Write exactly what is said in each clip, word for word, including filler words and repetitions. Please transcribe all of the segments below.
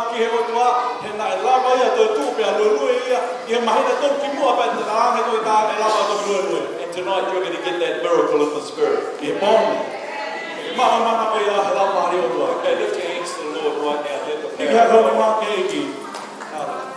Ki he ʻOtua, he naʻe lava ia ʻo toe tuʻu pea luelue ia, ʻi he māhina ʻe tolu kimuʻa pea talaange ʻe he ʻOtua ʻe lava ʻo toe luelue. And tonight you're going to get that miracle in the spirit. ʻI he pō ni. Maʻu e mana ko ia he lava ʻa e ʻOtua. Okay, lift your hands to the Lord right now. Let the power. Hiki hake hoʻomou nima ki he ʻEiki. Hallelujah.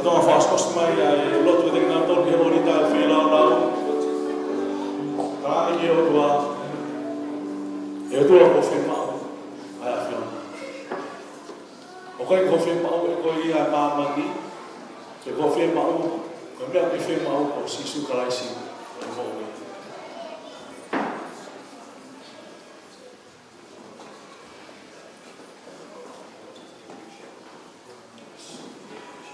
Tau fakaʻosiʻosi mai ʻa e lotu ʻa kinautolu ki he ʻōlita ʻo e feilaulau. Talaange ki he ʻOtua, ʻe ʻOtua, ko e fiemaʻu ʻa e ʻAfiona. ʻOku ʻikai ko e fiemaʻu ʻe koe ia ʻa māmani, ka ko e fiemaʻu, ko e meʻa ke fiemaʻu ko Sīsū Kalaisi ʻo e moʻui.